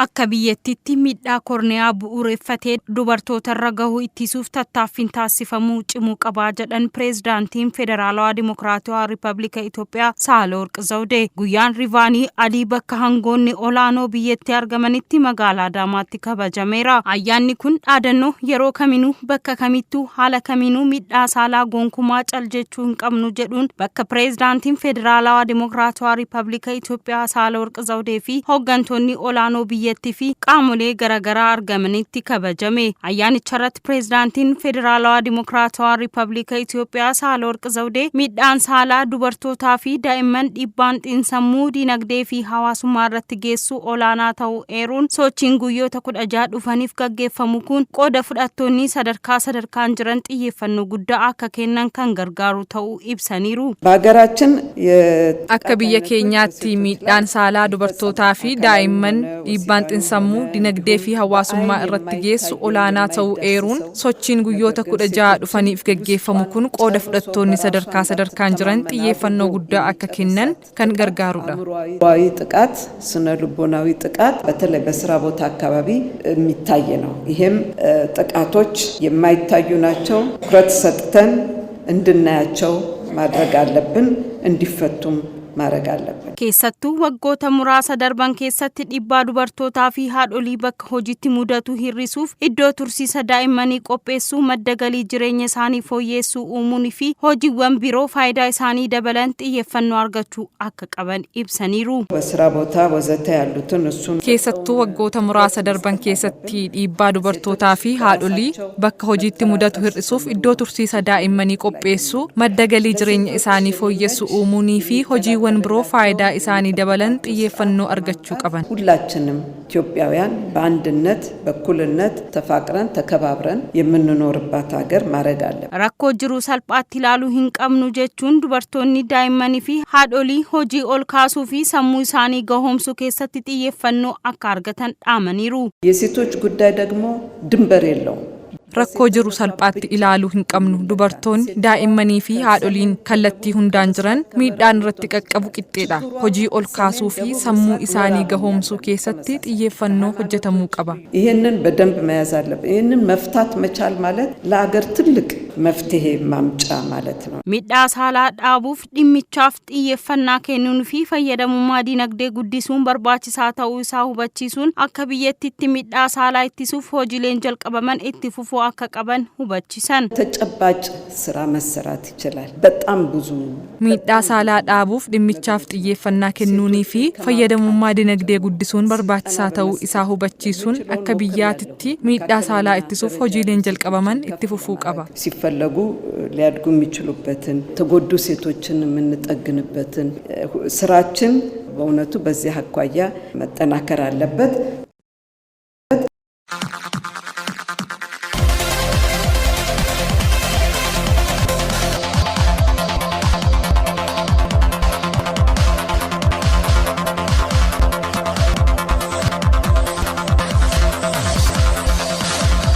Akka biyyattiitti miidhaa korniyaa bu'uureffatee dubartootarra gahu ittisuuf tattaaffiin taasifamuu cimuu qabaa jedhan pireezidaantiin Federaalawaa Dimokiraatawaa Riippaabilika Itoophiyaa Saahilawarq Zawudee. Guyyaan Rivaanii Adii bakka hangoonni olaanoo biyyatti argamanitti magaalaa Adaamaatti kabajameera. Ayyaanni kun dhaadannoo yeroo kaminuu bakka kamittuu haala kamiinuu miidhaa saalaa gonkumaa cal jechuu hin qabnu jedhuun bakka pireezidaantiin Federaalawaa Dimokiraatawaa Riippaabilika Itoophiyaa Saahilawarq Zawudee fi hooggantoonni olaanoo biyyattii fi qaamolee garaagaraa argamanitti kabajame. Ayyaanicha irratti pireezidaantiin Federaalawaa Dimokiraatawaa Riippaabilika Itoophiyaa Saahilawarq Zawudee miidhaan saalaa dubartootaa fi daa'imman dhiibbaan xiinsammuu, dinagdee fi hawaasummaa irratti geessu olaanaa ta'uu eeruun sochiin guyyoota 16 dhufaniif gaggeeffamu kun qooda fudhattoonni sadarkaa sadarkaan jiran xiyyeeffannoo guddaa akka kennan kan gargaaru ta'uu ibsaniiru. በሀገራችን Akka biyya keenyaatti miidhaan saalaa dubartootaa fi daa'imman dhiibbaan xiinsammuu, dinagdee fi hawaasummaa irratti geessu olaanaa ta'uu eeruun sochiin guyyoota 16 dhufaniif gaggeeffamu kun qooda fudhattoonni sadarkaa sadarkaan jiran xiyyeeffannoo guddaa akka kennan kan gargaarudha. አእምሯዊ ጥቃት፣ ስነ ልቦናዊ ጥቃት በተለይ በስራ ቦታ አካባቢ የሚታይ ነው። ይሄም ጥቃቶች የማይታዩ ናቸው። ትኩረት ሰጥተን እንድናያቸው ማድረግ አለብን፣ እንዲፈቱም ማድረግ አለብን። Keessattuu waggoota muraasa darban keessatti dhiibbaa dubartootaa fi haadholii bakka hojiitti mudatu hir'isuuf iddoo tursiisa daa'immanii qopheessuu, madda galii jireenya isaanii fooyyessuu uumuun fi hojiiwwan biroo faayidaa isaanii dabalan xiyyeeffannoo argachuu akka qaban ibsaniiru. በስራ ቦታ ወዘተ ያሉትን እሱን Keessattuu waggoota muraasa darban keessatti dhiibbaa dubartootaa fi haadholii bakka hojiitti mudatu hir'isuuf iddoo tursiisa daa'immanii qopheessuu, madda galii jireenya isaanii fooyyessu uumuunii fi hojiiwwan biroo faayidaa isaanii dabalan xiyyeeffannoo argachuu qaban. ሁላችንም ኢትዮጵያውያን በአንድነት በእኩልነት ተፋቅረን ተከባብረን የምንኖርባት ሀገር ማድረግ አለብን። Rakkoo jiru salphaatti ilaaluu hin qabnu jechuun dubartoonni daa'immanii fi haadholii hojii ol kaasuu fi sammuu isaanii gahoomsuu keessatti xiyyeeffannoo akka argatan dhaamaniiru. የሴቶች ጉዳይ ደግሞ ድንበር የለውም። Rakkoo jiru salphaatti ilaaluu hin qabnu. Dubartoonni, daa'immanii fi haadholiin kallattii hundaan jiran miidhaan irratti qaqqabu qixxeedha. Hojii ol kaasuu fi sammuu isaanii gahoomsuu keessatti xiyyeeffannoo hojjetamuu qaba. ይህንን በደንብ መያዝ አለብን። ይህንን መፍታት መቻል ማለት ለሀገር ትልቅ መፍትሄ ማምጫ ማለት ነው። Miidhaa saalaa dhaabuuf dhimmichaaf xiyyeeffannaa kennuun fi fayyadamummaa dinagdee guddisuun barbaachisaa ta'uu isaa hubachiisuun akka biyyattiitti miidhaa saalaa ittisuuf hojiileen jalqabaman itti fufuu akka qaban hubachiisan. ተጨባጭ ስራ መሰራት ይችላል። በጣም ብዙ Miidhaa saalaa dhaabuuf dhimmichaaf xiyyeeffannaa kennuunii fi fayyadamummaa dinagdee guddisuun barbaachisaa ta'uu isaa hubachiisuun akka biyyaatitti miidhaa saalaa ittisuuf hojiileen jalqabaman itti fufuu qaba. ሲፈለጉ ሊያድጉ የሚችሉበትን የተጎዱ ሴቶችን የምንጠግንበትን ስራችን በእውነቱ በዚህ አኳያ መጠናከር አለበት።